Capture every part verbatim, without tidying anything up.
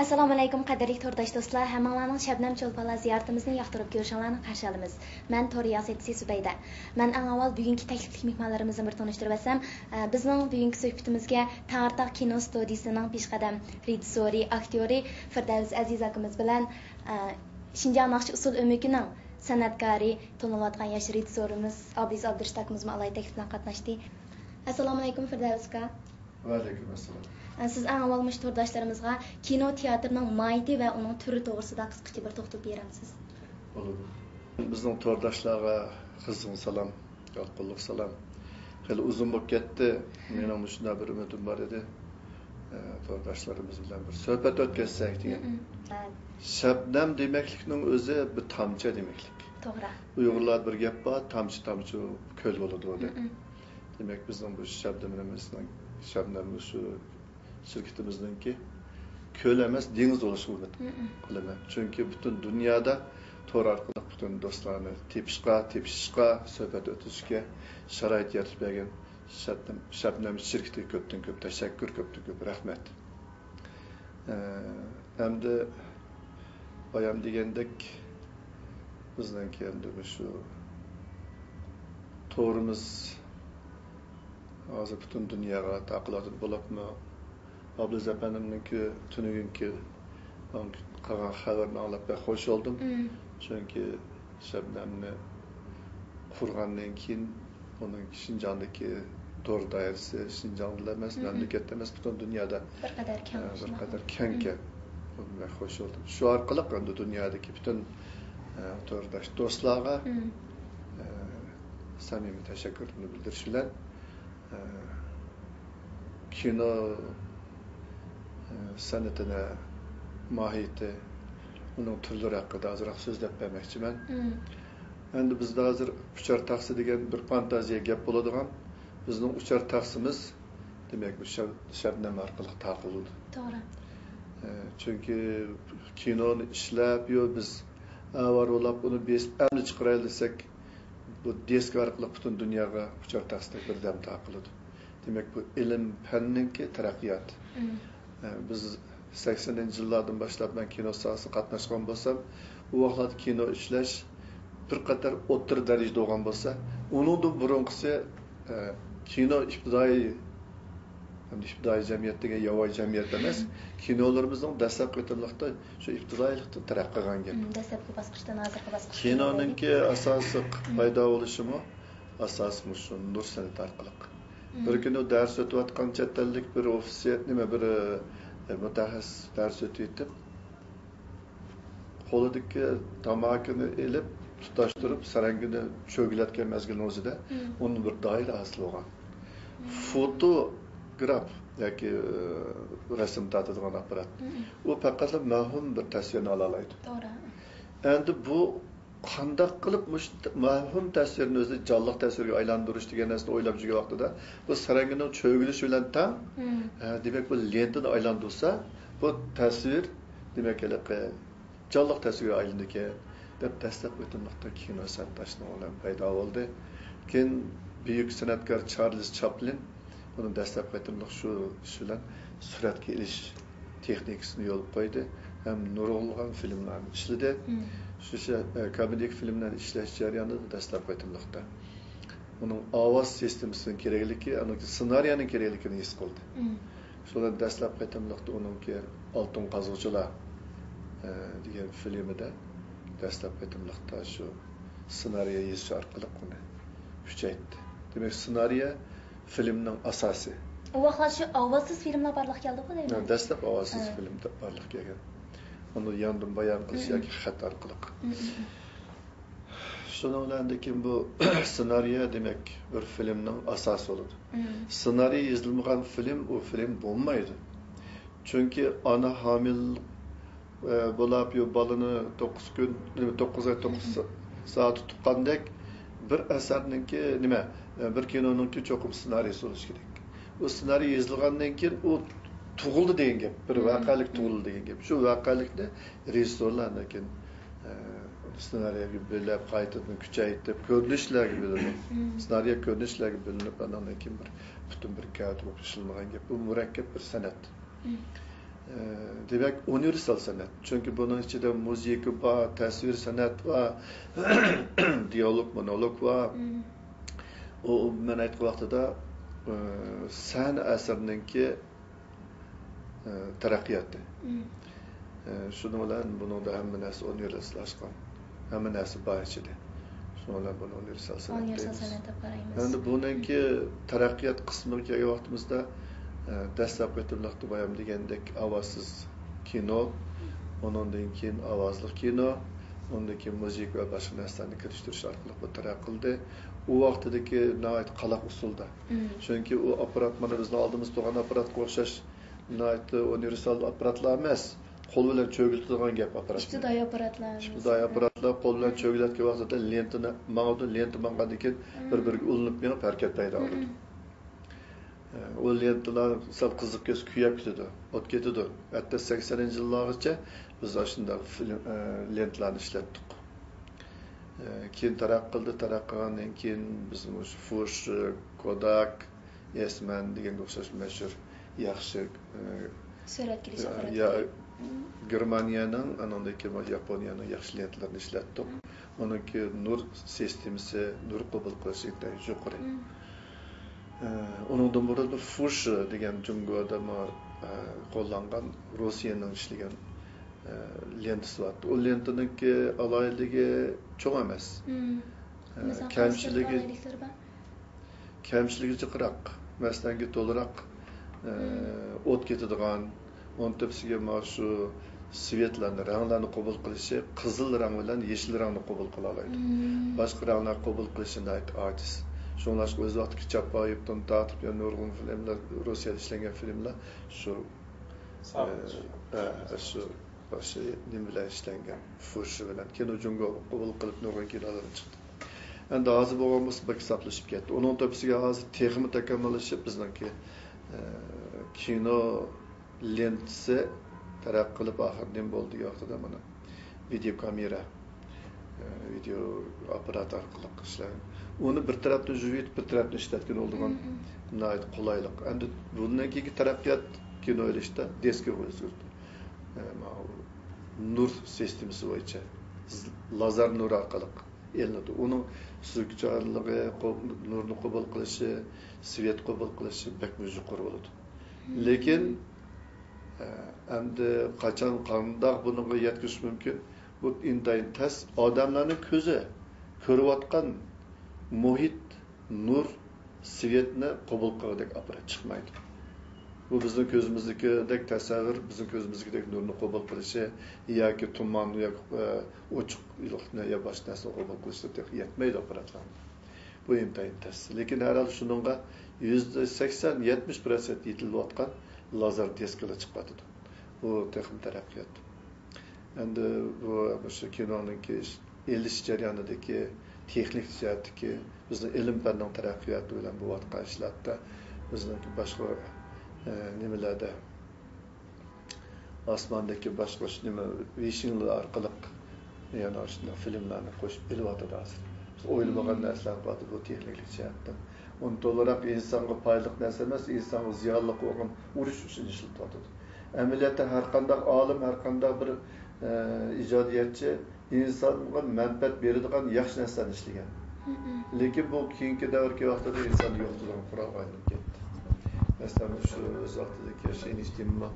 ئەسسالامۇئەلەيكۇم، قەدىرلىك تورداش دوستلار، ھەممىڭلارنىڭ شەبنەم چولپانلار زىيارىتىمىزنى ياقتۇرۇپ كۆرۈشۈڭلارنى قارشى ئالىمىز. مەن تور رىياسەتچىسى زۇبەيدە. مەن ئەڭ ئاۋۋال بۈگۈنكى تەكلىپلىك مېھمانلىرىمىزنى بىر تونۇشتۇرۇپ ئەتسەم، ئە، بىزنىڭ بۈگۈنكى سۆھبىتىمىزگە تەڭرىتاغ كىنو ستۇدىيىسىنىڭ پېشقەدەم رېژىسسورى، ئاكتيورى فىردەۋس ئەزىز ئاكىمىز بىلەن، ئە، شىنجاڭ ناخشا ئۇسسۇل ئۆمىكىنىڭ سەنئەتكارى، تونۇلۇۋاتقان ياش رېژىسسورىمىز ئابلىز ئابدۇرېشىت ئاكىمىزمۇ ئالاھىدە تەكلىپ بىلەن قاتناشتى. ئەسسالامۇئەلەيكۇم، فىردەۋس ئاكا. ۋەئەلەيكۇم ئەسسالام. ئە، سىز ئەڭ ئاۋۋال مۇشۇ تورداشلىرىمىزغا كىنو تىياتىرنىڭ ماھىيىتى ۋە ئۇنىڭ تۈرى توغرىسىدا قىسقىچە بىر توختىلىپ بېرەمسىز؟ بولىدۇ. بىزنىڭ تورداشلارغا قىزغىن سالام، يالقۇنلۇق سالام. خېلى ئۇزۇن بولۇپ كەتتى. مېنىڭ مۇشۇنداق بىر ئۈمىدىم بار ئىدى. ئە، تورداشلىرىمىز بىلەن بىر سۆھبەت ئۆتكۈزسەك دېگەن. مم. شەبنەم دېمەكلىكنىڭ ئۆزى بىر تامچە دېمەكلىك. توغرا. ئۇيغۇرلاردا بىر گەپ بار، تامچە تامچە كۆل بولىدۇ دەپ. مم. دېمەك، بىزنىڭ بۇ شەبنىمىمىزنىڭ، شەبنەم شۇ شىركىتىمىزنىڭكى كۆل ئەمەس، دېڭىز بولۇشىغا ئۈمىد قىلىمەن. چۈنكى پۈتۈن دۇنيادا تور ئارقىلىق پۈتۈن دوستلارنى تېپىشقا، تېپىشىشقا، سۆھبەت ئۆتكۈزۈشكە شارائىت يارىتىپ بەرگەن شەبنەم، شەبنەم شىركىتىگە كۆپتىن كۆپ تەشەككۈر، كۆپتىن كۆپ رەھمەت. ئە، ئەمدى بايام دېگەندەك، بىزنىڭكى ئەمدى مۇشۇ تورىمىز ھازىر پۈتۈن دۇنياغا تارقىلىۋاتىدۇ. بولۇپمۇ ئابلىز ئەپەندىمنىڭكى تۈنۈگۈنكى قىلغان خەۋىرىنى ئاڭلاپ بەك خوش بولدۇم. مم. چۈنكى شەبنەمنى قۇرغاندىن كېيىن، ئۇنىڭ شىنجاڭدىكى تور دائىرىسى شىنجاڭدىلا ئەمەس، مم، مەملىكەتتە ئەمەس، پۈتۈن دۇنيادا، بىر قەدەر كەڭ، ئە، بىر قەدەر كەڭكەن. مم. بەك خوش بولدۇم. شۇ ئارقىلىق ئەمدى دۇنيادىكى پۈتۈن، ئە، تورداش دوستلارغا، مم، ئە، سەمىمىي تەشەككۈرۈمنى بىلدۈرۈش بىلەن، ئە، كىنو، ئە، سەنئىتىنى، ماھىيىتى، ئۇنىڭ تۈرلىرى ھەققىدە ئازراق سۆزلەپ بەرمەكچىمەن. مم. ئەمدى بىزدە ھازىر ئۇچار تاخسا دېگەن بىر فانتازىيە گەپ بولىدىغان. بىزنىڭ ئۇچار تاخسىمىز، دېمەك، بۇ شەب-، شەبنەم ئارقىلىق تارقىلىدۇ. توغرا. ئە، چۈنكى كىنونى ئىشلەپ، يو، بىز ئەۋارە بولاپ ئۇنى بېسىپ ئەمدى چىقىرايلى دېسەك، بۇ دىسك ئارقىلىق پۈتۈن دۇنياغا ئۇچار تاخسىدەك بىردەم تارقىلىدۇ. دېمەك، بۇ ئىلىم پەننىڭكى تەرەققىياتى. مم. ئە، بىز سەكسىنىنچى يىللاردىن باشلاپ مەن كىنو ساھەسىگە قاتناشقان بولسام، ئۇ ۋاقىتلاردا كىنو ئىشلەش بىر قەدەر ئوتتۇرا دەرىجىدە بولغان بولسا، ئۇنىڭدىن بۇرۇنقىسى، ئە، كىنو ئىپتىدائىي، ئەمدى ئىپتىدائىي جەمئىيەت دېگەن ياۋايى جەمئىيەت ئەمەس، كىنولىرىمىزنىڭ دەسلەپكى قېتىملىقتا شۇ ئىپتىدائىيلىقتىن تەرەققىي قىلغان گەپ. مم، دەسلەپكى باسقۇچتىن ھازىرقى باسقۇچقا كىنونىڭكى ئاساسلىق، مم، پەيدا بولۇشىمۇ ئاساسىي مۇشۇ نۇر سەنئىتى ئارقىلىق. مم. بىر كۈنى دەرس ئۆتۈۋاتقان چەت ئەللىك بىر ئوفىتسېر، نېمە، بىر، ئە، مۇتەخەسسىس دەرس ئۆتۈۋېتىپ، قولىدىكى تاماكىنى ئېلىپ، تۇتاشتۇرۇپ، سەرەڭگىنى چۆگىلەتكەن مەزگىلنىڭ ئۆزىدە، مم، ئۇنىڭ بىر دائىرە ھاسىل بولغان. مم. فوتوگراف ياكى، ئە، رەسىم تارتىدىغان ئاپپارات. مم. ئۇ پەقەتلا مەۋھۇم بىر تەسۋىرنى ئالالايدۇ. توغرا. ئەمدى بۇ قانداق قىلىپ مۇشۇ مەۋھۇم تەسۋىرنى ئۆزى جانلىق تەسۋىرگە ئايلاندۇرۇش دېگەن نەرسىنى ئويلاپ يۈرگەن ۋاقتىدا، بۇ سەرەڭگىنىڭ چۆگىلىشى بىلەن تەڭ، مم، ئە، دېمەك، بۇ لېنتىنى ئايلاندۇرسا، بۇ تەسۋىر، دېمەك، ھېلىقى جانلىق تەسۋىرگە ئايلىنىدىكەن، دەپ دەسلەپ قېتىملىقتا كىنو سەنئىتى شۇنىڭ بىلەن پەيدا بولدى. كېيىن بۈيۈك سەنئەتكار چارلىز چاپلىن بۇنى دەسلەپ قېتىملىق شۇ ئىش بىلەن سۈرەتكە ئېلىش تېخنىكىسىنى يولغا قويدى ھەم نۇرغۇنلىغان فىلىملارنى ئىشلىدى. مم. شۇ شە-، ئە، كامېدىيە فىلىملەرنى ئىشلەش جەريانىدا دەسلەپ قېتىملىقتا ئۇنىڭ ئاۋاز سىستېمىسىنىڭ كېرەكلىكى، ئانىڭ سېنارىيەنىڭ كېرەكلىكىنى ھېس قىلدى. مم. شۇ بىلەن دەسلەپ قېتىملىقتا ئۇنىڭكى ئالتۇن قازغۇچىلار، ئە، دېگەن فىلىمىدە دەسلەپ قېتىملىقتا شۇ سېنارىيە يېزىش ئارقىلىق ئۇنى كۈچەيتتى. دېمەك، سېنارىيە فىلىمنىڭ ئاساسى. ئۇ ۋاقىتلار شۇ ئاۋازسىز فىلىملار بارلىققا كەلدىغۇ دەيمەن. ھە، دەسلەپ ئاۋازسىز، ھە، فىلىم بارلىققا كەلگەن. ئۇنى ياندىن بايان قىلىش، مم، ياكى خەت ئارقىلىق. مم، مم، مم. شۇنىڭ بىلەن كېيىن بۇ سېنارىيە، دېمەك، بىر فىلىمنىڭ ئاساسى بولىدۇ. مم. سېنارىيە يېزىلمىغان فىلىم، ئۇ فىلىم بولمايدۇ. چۈنكى ئانا ھامىلە، ئە، بولاپ، يو، بالىنى توققۇز كۈن، نېمە، توققۇز ئاي، توققۇز سا-، سائەت تۇتقاندەك بىر ئەسەرنىڭكى، نېمە، بىر كىنونىڭكى چوقۇم سېنارىيسى بولۇشى كېرەك. ئۇ سېنارىي يېزىلغاندىن كېيىن ئۇ تۇغۇلدى دېگەن گەپ، بىر ۋەقەلىك تۇغۇلدى دېگەن گەپ. شۇ ۋەقەلىكنى رېژىسسورلار ئاندىن كېيىن سېنارىيەگە بۆلۈپ، قايتىدىن كۈچەيتىپ، كۆرۈنۈشلەرگە بۆلۈنۈپ، سېنارىيە كۆرۈنۈشلەرگە بۆلۈنۈپ، ئاندىن كېيىن بىر پۈتۈن بىر گەۋدە بولۇپ ئىشلىنىدىغان گەپ. بۇ مۇرەككەپ بىر سەنئەت. ئە، دېمەك، ئۇنىۋېرسال سەنئەت. چۈنكى بۇنىڭ ئىچىدە مۇزىكا بار، تەسۋىر سەنئەت بار، دىيالوگ، مونولوگ بار. ئۇ، مەن ئېيتقان ۋاقتىدا، ئە، سەھنە ئەسىرىنىڭكى، ئە، تەرەققىياتى. ئە، شۇنىڭ بىلەن بۇنىڭدا ھەممە نەرسە ئۇنىۋېرساللاشقان. ھەممە نەرسە بار ئىچىدە. شۇنىڭ بىلەن بۇنى ئۇنىۋېرسال سەنئەت ئۇنىۋېرسال دەيمىز. سەنئەت دەپ قارايمىز. ئەمدى بۇنىڭكى تەرەققىيات قىسمىغا كەلگەن ۋاقتىمىزدا، ئە، دەسلەپكى قېتىملىقتا بايام دېگەندەك ئاۋازسىز كىنو، ئۇنىڭدىن كېيىن ئاۋازلىق كىنو، ئۇنىڭدىن كېيىن مۇزىكا ۋە باشقا نەرسىلەرنى كىرىشتۈرۈش ئارقىلىق بۇ تەرەققىي قىلدى. ئۇ ۋاقتىدىكى ناھايىتى قالاق ئۇسۇلدا. چۈنكى ئۇ ئاپپارات مانا بىزنىڭ ئالدىمىزدا تۇرغان ئاپپاراتقا ئوخشاش ناھايىتى ئۇنىۋېرسال ئاپپاراتلار ئەمەس. قول بىلەن چۆگىلىتىدىغان گەپ ئاپپاراتنى. ئىپتىدائىي ئاپپاراتلار. ئىپتىدائىي ئاپپاراتلار قول بىلەن چۆگىلەتكەن ۋاقتىدا لېنتىنى ماڭىدۇ، لېنتا ماڭغاندىن كېيىن بىر-بىرىگە ئۇلىنىپ مېڭىپ ھەرىكەت پەيدا بولىدۇ. ئۇ لېنتىلار سەل قىزىپ كەتسە كۆيۈپ كېتىدۇ، ئوت كېتىدۇ. ھەتتا سەكسەنىنچى يىللارغىچە بىز ئاشۇنداق فىلىم، ئە، لېنتىلارنى ئىشلەتتۇق. ئە، كېيىن تەرەققىي قىلدى، تەرەققىي قىلغاندىن كېيىن بىز مۇشۇ فۇشى، كوداك، ئېسمەن دېگەنگە ئوخشاش مەشھۇر ياخشى، ئە، سۈرەتكە ئېلىش ئە، ئاپپاراتى. يا-، گېرمانىيەنىڭ، ئانىڭدىن كېيىن ياپونىيەنىڭ ياخشى لېنتىلىرىنى ئىشلەتتۇق. ئۇنىڭكى نۇر سىستېمىسى، نۇر قوبۇل قىلىشى ئىنتايىن يۇقىرى. ئە، ئۇنىڭدىن بۇرۇن فۇشى دېگەن جۇڭگودىمۇ، ئە، قوللانغان، روسىيەنىڭ ئىشلىگەن، ئە، لېنتىسى بار. ئۇ لېنتىنىڭكى ئالاھىدىلىكى چوڭ ئەمەس. ئە، مىسال، كەمچىلىكى، قايسى ئالاھىدىلىكلىرى بار؟ كەمچىلىكى جىقراق، مەسىلەنكى تولىراق، ئە، ئوت كېتىدىغان، ئۇنىڭ تۆپىسىگە مانا شۇ سۋېتلارنى، رەڭلەرنى قوبۇل قىلىشى، قىزىل رەڭ بىلەن يېشىل رەڭنى قوبۇل قىلالايدۇ. باشقا رەڭلەر قوبۇل قىلىشى ناھايىتى ئاجىز. شۇڭلاشقا ئۆز ۋاقتىدىكى چاپايېۋتىن تارتىپ، يەنە نۇرغۇن فىلىملار، روسىيەدە ئىشلەنگەن فىلىملار شۇ، ئە، ئە، شۇ، شۇ نېمە بىلەن ئىشلەنگەن، فۇشى بىلەن. كىنو جۇڭگو قوبۇل قىلىپ نۇرغۇن كىنولار چىقتى. ئەمدى ھازىر بولغان بولسا بەك ساپلىشىپ كەتتى. ئۇنىڭ تۆپىسىگە ھازىر تېخىمۇ تاكامۇللىشىپ، بىزنىڭكى، ئە، كىنو لېنتىسى تەرەققىي قىلىپ، ئاخىرى نېمە بولدى دېگەن ۋاقتىدا مانا ۋىدېو كامېرا، ئە، ۋىدېو ئاپپارات ئارقىلىق ئىشلەر. ئۇنى بىر تەرەپتىن يۇيۇۋېتىپ، بىر تەرەپتىن ئىشلەتكىلى بولىدىغان ناھايىتى قولايلىق. ئەمدى بۇندىن كېيىنكى تەرەققىيات كىنو ئېلىشتا دىسكىغا ئۆزگەرتتى. ئە، ماۋۇ نۇر سىستېمىسى بويىچە لازېر نۇر ئارقىلىق ئېلىنىدۇ. ئۇنىڭ سۈركىچانلىقى، قو-، نۇرنى قوبۇل قىلىشى، سۋېت قوبۇل قىلىشى بەكمۇ يۇقىرى بولىدۇ. لېكىن، ئە، ئەمدى قاچان، قانداق بۇنىڭغا يەتكۈزۈش مۇمكىن؟ بۇ ئىنتايىن تەس. ئادەملەرنىڭ كۆزى كۆرۈۋاتقان مۇھىت نۇر سۋېتنى قوبۇل قىلغۇدەك ئاپپارات چىقمايدۇ. بۇ بىزنىڭ كۆزىمىزدىكىدەك تەسەۋۋۇر، بىزنىڭ كۆزىمىزدىكىدەك نۇرنى قوبۇل قىلىشى ياكى تۇمان ياكى، ئە، ئوچۇقلۇقنى يا باشقا نەرسىنى قوبۇل قىلىشى تېخى يەتمەيدۇ ئاپپاراتلارنىڭ. بۇ ئىنتايىن تەس. لېكىن ھەر ھالدا شۇنىڭغا يۈزدە سەكسەن، يەتمىش پىروتسېنت يېتىلىۋاتقان لازېر دىسكىلار چىقىۋاتىدۇ. بۇ تېخىمۇ تەرەققىيات. ئەمدى بۇ، مۇشۇ كىنونىڭكى ئېلىش جەريانىدىكى تېخنىك جەھەتتىكى بىزنىڭ ئىلىم-پەننىڭ تەرەققىياتى بىلەن بولۇۋاتقان ئىشلاردا بىزنىڭكى باشقا، ئە، نېمىلەردە، ئاسماندىكى باشقا شۇ نېمە، ۋېيشىڭلار ئارقىلىق يەنە شۇنداق فىلىملارنى قوشۇپ ئېلىۋاتىدۇ ھازىر. بىز ئويلىمىغان نەرسىلەر بولۇۋاتىدۇ بۇ تېخنىكىلىق جەھەتتىن. ئۇنى تولىراق ئىنسانغا پايدىلىق نەرسە ئەمەس، ئىنسانغا زىيانلىق بولغان ئۇرۇش ئۈچۈن ئىشلىتىۋاتىدۇ. ئەمەلىيەتتە ھەرقانداق ئالىم، ھەرقانداق بىر، ئە، ئىجادىيەتچى ئىنسانغا مەنپەئەت بېرىدىغان ياخشى نەرسىلەرنى ئىشلىگەن. لېكىن بۇ كېيىنكى دەۋردىكى ۋاقتىدا ئىنساننى يوقىتىدىغان قورالغا ئايلىنىپ كەتتى. مەسىلەن، مۇشۇ ئۆز ۋاقتىدىكى شېيىن ئىچتىنمۇ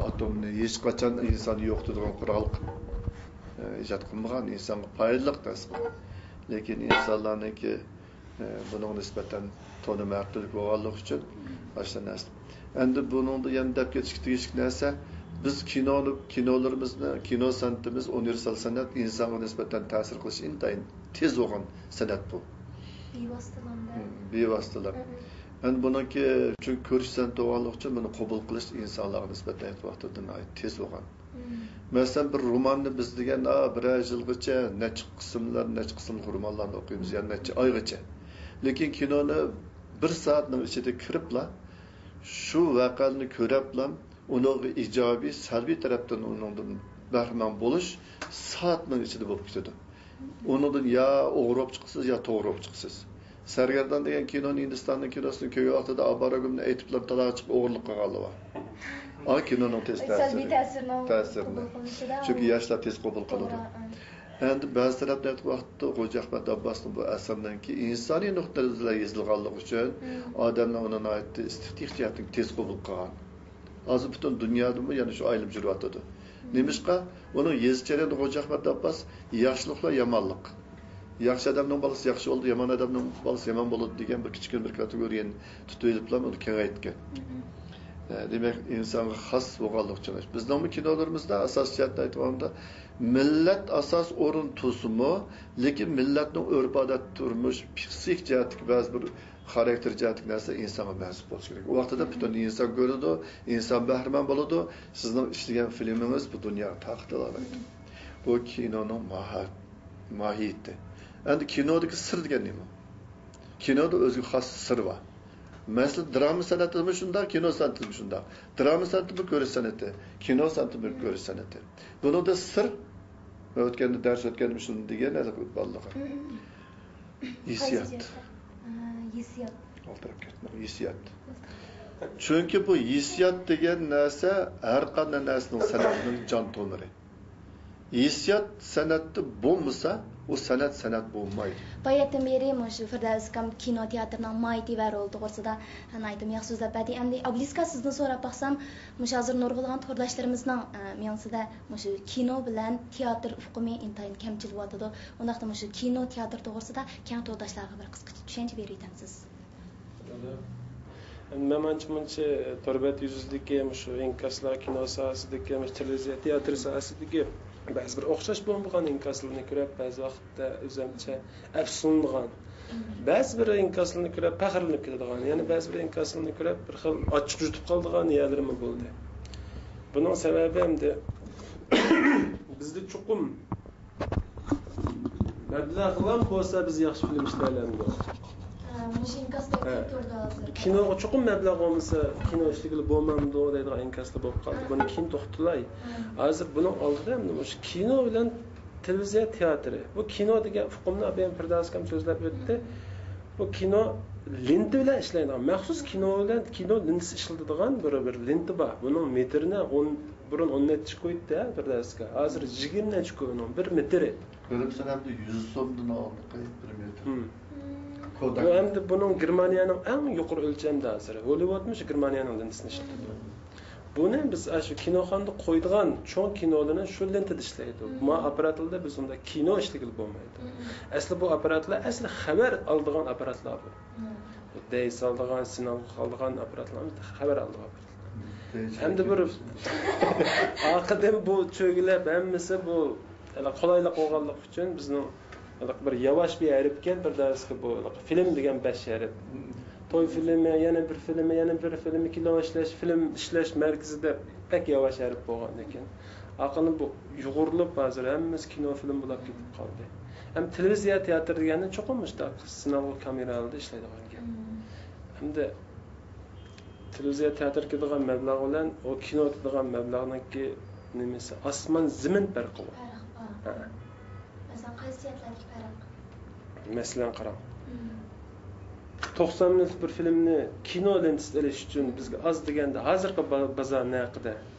ئاتومنى ھېچقاچان ئىنساننى يوقىتىدىغان قورال قىلىپ، ئە، ئىجاد قىلمىغان، ئىنسانغا پايدىلىق نەرسە قىلغان. لېكىن ئىنسانلارنىڭكى ئە، بۇنىڭغا نىسبەتەن تونۇمى ھەر تۈرلۈك بولغانلىقى ئۈچۈن ئاشۇنداق نەرسە. ئەمدى بۇنىڭدا يەنە دەپ كېتىشكە تېگىشلىك نەرسە، بىز كىنونى، كىنولىرىمىزنى، كىنو سەنئىتىمىز ئۇنىۋېرسال سەنئەت، ئىنسانغا نىسبەتەن تەسىر قىلىشى ئىنتايىن تېز بولغان سەنئەت بۇ. بىۋاسىتىلاندا. ھىم، بىۋاسىتىلا. ھىم. ئەمدى بۇنىڭكى، چۈنكى كۆرۈش سەنئىتى بولغانلىقى ئۈچۈن بۇنى قوبۇل قىلىش ئىنسانلارغا نىسبەتەن ئېيتقان ۋاقتىدا ناھايىتى تېز بولغان. مەسىلەن، بىر روماننى بىز دېگەن، ئا، بىرەر يىلغىچە نەچچە قىسىملار، نەچچە قىسىملىق رومانلارنى ئوقۇيمىز، يا نەچچە ئايغىچە. لېكىن كىنونى بىر سائەتنىڭ ئىچىدە كىرىپلا، شۇ ۋەقەلىرنى كۆرەپلا، ئۇنىڭغا ئىجابىي، سەلبىي تەرەپتىن ئۇنىڭدىن بەھرىمەن بولۇش سائەتنىڭ ئىچىدە بولۇپ كېتىدۇ. ئۇنىڭدىن يا ئوغرى بولۇپ چىقىسىز، يا توغرا بولۇپ چىقىسىز. سەرگەردان دېگەن كىنونى، ھىندىستاننىڭ كىنوسىنى كۆرگەن ۋاقتىدا ئاۋارە گۈلنى ئېيتىپلا تالاغا چىقىپ ئوغرىلىق قىلغانلار بار. ئا، كىنونىڭ تېز سەلبىي تەسىرى. تەسىرىنى تەسىرىنى. قوبۇل قىلىشىدا. چۈنكى ياشلار تېز قوبۇل قىلىدۇ. توغرا، ئا. ئەمدى بەزى تەرەپلەر ئېيتقان ۋاقىتتا، خوجا ئەخمەت ئابباسنىڭ بۇ ئەسىرىنىڭكى ئىنسانىي نۇقتىدىن يېزىلغانلىقى ئۈچۈن، مم. ئادەملەر ئۇنى ناھايىتى ئېستېتىك جەھەتتىن تېز قوبۇل قىلغان. ھازىر پۈتۈن دۇنيادىمۇ يەنە شۇ ئايلىنىپ يۈرۈۋاتىدۇ. مم. نېمىشقا؟ ئۇنىڭ يېزىش جەريانىدا خوجا ئەخمەت ئابباس ياخشىلىقلار يامانلىق، ياخشى ئادەمنىڭ بالىسى ياخشى بولىدۇ، يامان ئادەمنىڭ بالىسى يامان بولىدۇ دېگەن بىر كىچىككىنە بىر كاتېگورىيەنى تۇتۇۋېلىپلا ئۇنى كېڭەيتكەن. مم. ئە، دېمەك، ئىنسانغا خاس بولغانلىقى ئۈچۈن. بىزنىڭمۇ كىنولىرىمىزدا ئاساسىي جەھەتتىن ئېيتقاندا، مىللەت ئاساس ئورۇن تۇتسىمۇ، لېكىن مىللەتنىڭ ئۆرپ-ئادەت، تۇرمۇش، پسىخىك جەھەتتىكى بەزى بىر خاراكتېر جەھەتتىكى نەرسە ئىنسانغا مەنسۇپ بولۇشى كېرەك. ئۇ ۋاقتىدا پۈتۈن ئىنسان كۆرىدۇ، ئىنسان بەھرىمەن بولىدۇ، سىزنىڭ ئىشلىگەن فىلىمىڭىز بۇ دۇنياغا تارقىتىلالايدۇ. بۇ كىنونىڭ ماھا-، ماھىيىتى. ئەمدى كىنودىكى سىر دېگەن نېمە؟ كىنودا ئۆزىگە خاس سىر بار. مەسىلەن، دراما سەنئىتىمۇ شۇنداق، كىنو سەنئىتىمۇ شۇنداق. دراما سەنئىتى بۇ كۆرۈش سەنئىتى، كىنو سەنئىتى بۇ كۆرۈش سەنئىتى. بۇنىڭدا سىر، مەن ئۆتكەندە دەرس ئۆتكەندە شۇنى دېگەن ھېلىقى بالىلارغا. ھېسسىيات. قايسى جەھەتتە؟ ئا، ھېسسىيات. ئالدىراپ كەتمەڭ، ھېسسىيات. چۈنكى بۇ ھېسسىيات دېگەن نەرسە ھەر قانداق نەرسىنىڭ سەنئەتنىڭ جان تومۇرى. ھېسسىيات سەنئەتتە بولمىسا، ئۇ سەنئەت سەنئەت بولمايدۇ. باياتتىن بېرى مۇشۇ فىردەۋس ئاكام كىنو تىياتىرنىڭ ماھىيىتى ۋە رولى توغرىسىدا ناھايىتىمۇ ياخشى سۆزلەپ بەردى. ئەمدى ئابلىسكا سىزدىن سوراپ باقسام، مۇشۇ ھازىر نۇرغۇنلىغان تورداشلىرىمىزنىڭ، ئە، مېڭىسىدە مۇشۇ كىنو بىلەن تىياتىر ئۇقۇمى ئىنتايىن كەمچىل بولۇۋاتىدۇ. ئۇنداقتا مۇشۇ كىنو تىياتىر توغرىسىدا كەڭ تورداشلارغا بىر قىسقىچە چۈشەنچە بېرىۋېتەمسىز؟ مەن ئانچە-مۇنچە تور بەت يۈزىدىكى مۇشۇ ئىنكاسلار، كىنو ساھەسىدىكى، مۇشۇ تېلېۋىزىيە، تىياتىر ساھەسىدىكى بەزى بىر ئوخشاش بولمىغان ئىنكاسلارنى كۆرۈپ، بەزى ۋاقىتتا ئۆزۈمچە ئەپسۇسلىنىدىغان، بەزى بىر ئىنكاسلارنى كۆرۈپ پەخىرلىنىپ كېتىدىغان، يەنە بەزى بىر ئىنكاسلارنى كۆرۈپ بىر خىل ئاچچىق يۇتۇپ قالىدىغان يەرلىرىمۇ بولدى. بۇنىڭ سەۋەبى ئەمدى بىزدە چوقۇم مەبلەغلەم بولسا بىز ياخشى فىلىم ئىشلەيلەمدۇق؟ ھە، مۇشۇ ئىنكاستا ھە. كۆپ تۇرىدۇ ھازىر. كىنوغا چوقۇم مەبلەغ بولمىسا كىنو ئىشلىگىلى بولمامدۇ دەيدىغان ئىنكاسلار بولۇپ قالدى. ھە. بۇنى كېيىن توختىتىلاي. ھە. ھازىر بۇنىڭ ئالدىدا ئەمدى مۇشۇ كىنو بىلەن تېلېۋىزىيە تىياتىرى. بۇ كىنو دېگەن ئۇقۇمنى ئابايام پىردەۋس ئاكام سۆزلەپ ئۆتتى. بۇ كىنو لېنتا بىلەن ئىشلەيدىغان، مەخسۇس كىنو بىلەن كىنو لېنتىسى ئىشلىتىدىغان بىر، بىر لېنتا بار. بۇنىڭ مېتىرىنى ئون، بۇرۇن ئون نەچچە كويتتى ھە، بىر دەرسكە. ھازىر يىگىرمە نەچچە كوي ئۇنىڭ بىر مېتىرى. بىر سەنەمدە يۈز سومدىن ئالدىقى بىر مېتىر. ھىم. كوداك. بۇ ئەمدى بۇنىڭ گېرمانىيەنىڭ ئەڭ يۇقىرى ئۆلچەمدە ھازىر. ھوللىۋۇدمۇ شۇ گېرمانىيەنىڭ لېنتىسىنى ئىشلىتىدۇ. بۇنى بىز ئاشۇ كىنوخانىدا قويىدىغان چوڭ كىنولىرىنى شۇ لېنتىدا ئىشلەيدۇ. ما ئاپپاراتلاردا بىز ئۇنداق كىنو ئىشلىگىلى بولمايدۇ. ئەسلى بۇ ئاپپاراتلار ئەسلى خەۋەر ئالىدىغان ئاپپاراتلار بۇ. دەي سالىدىغان، سىناغا قالىدىغان ئاپپاراتلار خەۋەر ئالىدىغان ئاپپاراتلار. ھەمدە بىر ئارقىدىن بۇ چۆگىلەپ ھەممىسى بۇ قولايلىق بولغانلىقى ئۈچۈن بىزنىڭ بىر ياۋاش بىر ھەرپكەن بىر دەرسكە بۇ فىلىم دېگەن بەش ھەرپ. توي فىلىمى، يەنە بىر فىلىمى، يەنە بىر فىلىمى، كىنو ئىشلەش، فىلىم ئىشلەش مەركىزى دەپ بەك ياۋاش ھەرپ بولغان ئىكەن. ئاقىلىم بۇ يۇغۇرۇلۇپ ھازىر ھەممىسى كىنو فىلىم بولاپ كېتىپ قالدى. ھەم تېلېۋىزىيە تىياتىر دېگەننى چوقۇم مۇشۇنداق سىنالغۇ كامېرا ئالدىدا ئىشلەيدىغان گەپ. ھەمدە تېلېۋىزىيە تىياتىرغا كېتىدىغان مەبلەغ بىلەن ئۇ كىنو كېتىدىغان مەبلەغنىڭكى نېمىسى ئاسمان زېمىن پەرقى بار. پەرق بار. ھە. مەسىلەن، قايسى جەھەتلەردىكى پەرق؟ مەسىلەن، قاراڭ. مم. توقسان مىنۇتلۇق بىر فىلىمنى كىنو لېنتىسىدا ئېلىش ئۈچۈن بىزگە ئاز دېگەندە ھازىرقى با-، بازار نەقىدە،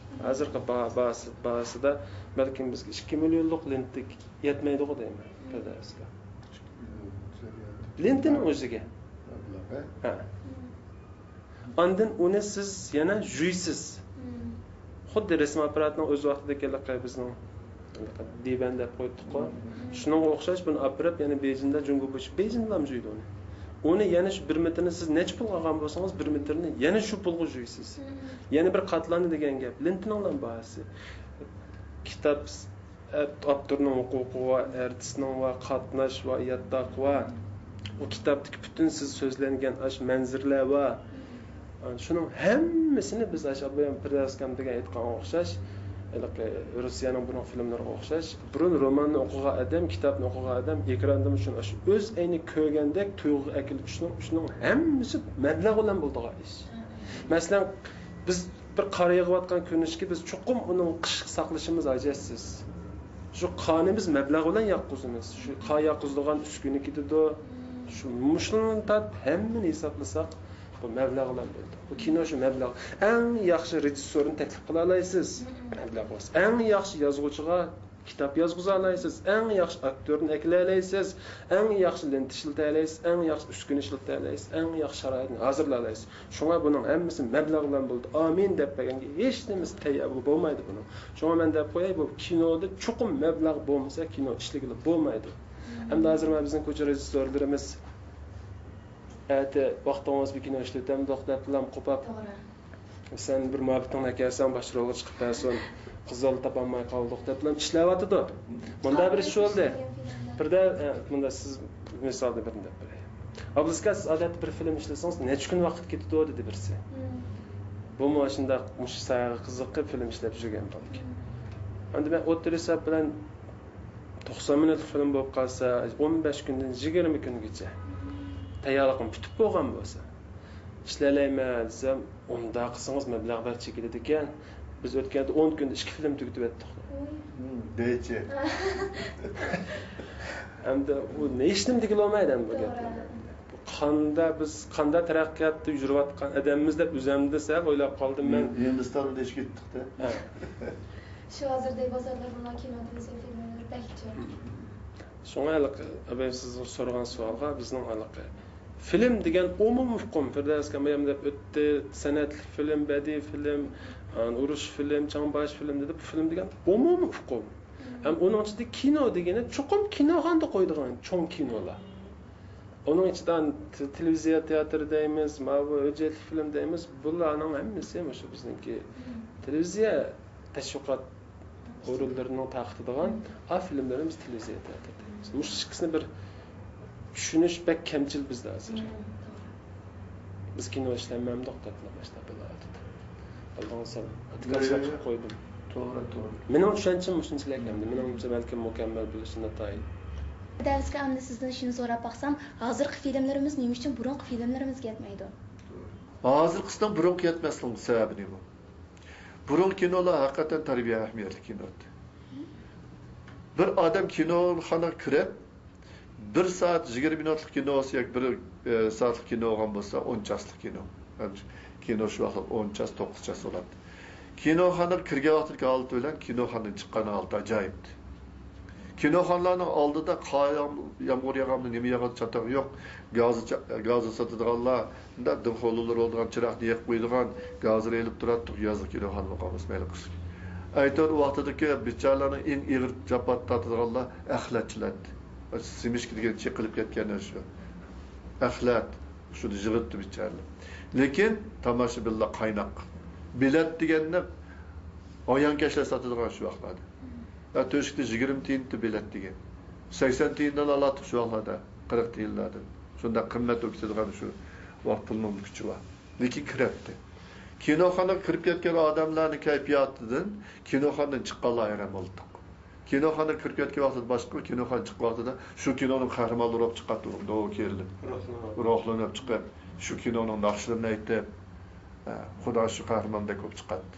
ھازىرقى با-، باھاسى-، باھاسىدا بەلكىم بىزگە ئىككى مىليونلۇق لېنتا يەتمەيدىغۇ دەيمەن، مم. پەردە ئەسكە. لېنتىنىڭ ئۆزىگە. مەبلەغ، ھە؟ ھە. مم. ئاندىن ئۇنى سىز يەنە يۇيىسىز. مم. خۇددى رەسىم ئاپپاراتىنىڭ ئۆز ۋاقتىدىكى ھېلىقى بىزنىڭ دىۋەن دەپ قويۇپتۇق-قۇ. مم. شۇنىڭغا ئوخشاش بۇنى ئاپىرىپ يەنە بېيجىڭدا جۇڭگو بويىچە، بېيجىڭدىلام يۇيىدۇ ئۇنى. ئۇنى يەنە شۇ بىر مېتىرنى سىز نەچچە پۇلغا ئالغان بولسىڭىز، بىر مېتىرنى يەنە شۇ پۇلغا يۇيىسىز. مم. يەنە بىر قاتلامنى دېگەن گەپ. لېنتىنىڭلام باھاسى. كىتاب ئاپتورنىڭ ھوقۇقى ۋە ئارتىسنىڭ ۋە قاتناش ۋە ياتاق ۋە ئۇ كىتابتىكى پۈتۈن سىز سۆزلەنگەن ئاشۇ مەنزىرىلەر ۋە شۇنىڭ ھەممىسىنى بىز ئاشۇ ئابايام پىردەۋس ئاكام دېگەن ئېيتقانغا ئوخشاش ھېلىقى روسىيەنىڭ بۇرۇنقى فىلىملىرىغا ئوخشاش، بۇرۇن روماننى ئوقۇغان ئادەم، كىتابنى ئوقۇغان ئادەم ئېكراندىمۇ شۇنى ئاشۇ ئۆز ئەينى كۆرگەندەك تۇيغۇغا ئەكېلىپ، شۇنىڭ، شۇنىڭ ھەممىسى مەبلەغ بىلەن بولىدىغان ئىش. مەسىلەن، بىز بىر قار يېغىۋاتقان كۆرۈنۈشكە بىز چوقۇم ئۇنىڭ قىشلىق ساقلىشىمىز ھاجەتسىز. شۇ قارنى بىز مەبلەغ بىلەن ياققۇزىمىز. شۇ قار ياققۇزىدىغان ئۈسكۈنە كېتىدۇ. شۇ مۇشۇنى تارتىپ ھەممىنى ھېسابلىساق، بۇ مەبلەغ بىلەن بولىدۇ. بۇ كىنو شۇ مەبلەغ. ئەڭ ياخشى رېژىسسورنى تەكلىپ قىلالايسىز. مەبلەغ بولسا. ئەڭ ياخشى يازغۇچىغا كىتاب يازغۇزالايسىز. ئەڭ ياخشى ئاكتيورنى ئەكېلەلەيسىز. ئەڭ ياخشى لېنتا ئىشلىتەلەيسىز. ئەڭ ياخشى ئۈسكۈنە ئىشلىتەلەيسىز. ئەڭ ياخشى شارائىتنى ھازىرلالايسىز. شۇڭا بۇنىڭ ھەممىسى مەبلەغ بىلەن بولىدۇ. ئامىن دەپ بەرگەنگە ھېچنېمىسى تەييار بولمايدۇ بۇنىڭ. شۇڭا مەن دەپ قوياي، بۇ كىنودا چوقۇم مەبلەغ بولمىسا، كىنو ئىشلىگىلى بولمايدۇ. ئەمدى ھازىر مانا بىزنىڭ كوچا رېژىسسورلىرىمىز، ئەتە ۋاقتىڭ بولسا بىر كىنو ئىشلىتەمدۇق دەپلام قوپاپ، توغرا. سەن بىر مۇھەببىتىڭنى ئەكەلسەڭ، باش رولغا چىقىپ بەرسۇن، قىز بالا تاپالماي قالدۇق دەپلام ئىشلەۋاتىدۇ. مۇنداق بىر ئىش بولدى. بىردە، ئە، مۇنداق سىز مىسالدا بىرنى دەپ بېرەي. ئابلىسكا، سىز ئادەتتە بىر فىلىم ئىشلىسىڭىز، نەچچە كۈن ۋاقىت كېتىدۇ دېدى بىرسى. بۇمۇ شۇنداق مۇشۇ ساھەگە قىزىقىپ فىلىم ئىشلەپ يۈرگەن بالىكەن. ئەمدى مەن ئوتتۇرا ھېساب بىلەن توقسان مىنۇتلۇق فىلىم بولۇپ قالسا، ئون بەش كۈندىن يىگىرمە كۈنگىچە تەييارلىقىم پۈتۈپ بولغان بولسا، ئىشلەيلەيمەن دېسەم، ئۇنداق قىلسىڭىز مەبلەغ بەك چېكىلىدىكەن. بىز ئۆتكەندە ئون كۈندە ئىككى فىلىم تۈگىتىۋەتتۇق. دەيچى. ئەمدى ئۇ ھېچنېمە دېگىلى بولمايدۇ ئەمدى بۇ گەپلەرنى. بۇ قاندا، بىز قاندا تەرەققىياتتا يۈرۈۋاتقان ئادەممىز دەپ ئۆزەمدە سەل ئويلاپ قالدىم مەن. ھىندىستاندا ئىشكە كەتتۇق-تە. ھە. شۇ ھازىر دەيۋاتىدىلەر، بۇلار كىنو، تېلېۋىزىيە فىلىملىرى بەك جىق. شۇڭا ھېلىقى ئابايىم سىز سورىغان سوئالغا بىزنىڭ ھېلىقى فىلىم دېگەن ئومۇمىي ئۇقۇم، فىردەۋس ئاكام بايام دەپ ئۆتتى، سەنئەتلىك فىلىم، بەدىئىي فىلىم، ئۇرۇش فىلىم، چاڭ باش فىلىم دېدى. بۇ فىلىم دېگەن ئومۇمىي ئۇقۇم. ھەم ئۇنىڭ ئىچىدە كىنو دېگىنى چوقۇم كىنوخانىدا قويىدىغان چوڭ كىنولار. ئۇنىڭ ئىچىدە ت-، تېلېۋىزىيە تىياتىرى دەيمىز، ماۋۇ ھۆججەتلىك فىلىم دەيمىز، بۇلارنىڭ ھەممىسى مۇشۇ بىزنىڭكى تېلېۋىزىيە تەشۋىقات ئورۇنلىرىنىڭ تارقىتىدىغان ئا فىلىملىرىمىز تېلېۋىزىيە تىياتىرى دەيمىز. مۇشۇ ئىككىسىنى بىر چۈشىنىش بەك كەمچىل بىزدە ھازىر. بىز كىنو ئىشلەنمەمدۇق دەپلا باشلاپ بولۇۋاتىدۇ. ئالدىڭىزدا ئاتىكاش قىلىپ قويدۇم. توغرا، توغرا. مېنىڭ چۈشەنچەم مۇشۇنچىلىك ئەمدى. مېنىڭچە بەلكىم مۇكەممەل بولۇشى ناتايىن. دەۋسكە ئەمدى سىزدىن شۇنى سوراپ باقسام، ھازىرقى فىلىملىرىمىز نېمە ئۈچۈن بۇرۇنقى فىلىملىرىمىزگە يەتمەيدۇ؟ ھازىرقىسىنىڭ بۇرۇنقى يەتمەسلىكىنىڭ سەۋەبى نېمە؟ بۇرۇنقى كىنولار ھەقىقەتەن تەربىيە ئەھمىيەتلىك كىنو ئىدى. بىر ئادەم كىنوخانىغا كىرىپ، بىر سائەت يىگىرمە مىنۇتلۇق كىنو بولسا ياكى بىر، ئە، سائەتلىك كىنو بولغان بولسا، ئون چاسلىق كىنو. كىنو شۇ ۋاقىت ئون چاس، توققۇز چاس بولاتتى. كىنوخانىغا كىرگەن ۋاقتىدىكى ھالىتى بىلەن كىنوخانىدىن چىققان ھالىتى ئاجايىپتى. كىنوخانىلارنىڭ ئالدىدا قار ياغ-، يامغۇر ياغامدۇ، نېمە ياغىدۇ، چاتاق يوق. گازى چا-، گازى ساتىدىغانلار، مۇنداق دىڭخورلۇلىرى بولىدىغان چىراغنى يېقىپ قويىدىغان، گازىنى ئېلىپ تۇراتتۇق، يازلىق كىنوخانا بولغان بولسا مەيلى قىلسۇن. ئەيتەن ۋاقتىدىكى بىچارىلەرنىڭ ئەڭ ئېغىر جاپا تارتىدىغانلار ئەخلەتچىلەر ئىدى. سېمىشكا دېگەن چېقىلىپ كەتكەن شۇ. ئەخلەت، شۇنى يىغىپتۇ بىچارىلەر. لېكىن تاماشىبىنلار قايناق. بېلەت دېگەننى ھايانكەشلەر ساتىدىغان شۇ ۋاقىتلاردا. ھە، تۆشۈكتە يىگىرمە تىيىن بېلەت دېگەن. سەكسەن تىيىندىن ئالاتتۇق شۇ ۋاقىتلاردا، قىرىق تىيىنلاردىن. شۇنداق قىممەت بولۇپ كېتىدىغان شۇ ۋاقىت پۇلنىڭ كۈچى بار. لېكىن كىرەتتى. كىنوخانىغا كىرىپ كەتكەن ئادەملەرنىڭ كەيپىياتىدىن كىنوخانىدىن چىققانلار ھەيران بولاتتۇق. كىنوخانىغا كىرىپ كەتكەن ۋاقتىدا باشقا، كىنوخانىدىن چىققان ۋاقتىدا شۇ كىنونىڭ قەھرىمانلىرى بولۇپ چىقاتتى، ئۇ كېرىلىپ. روھلىنىپ. روھلىنىپ چىقىپ، شۇ كىنونىڭ ناخشىلىرىنى ئېيتىپ، ھە، خۇدا شۇ قەھرىماندەك بولۇپ چىقاتتى.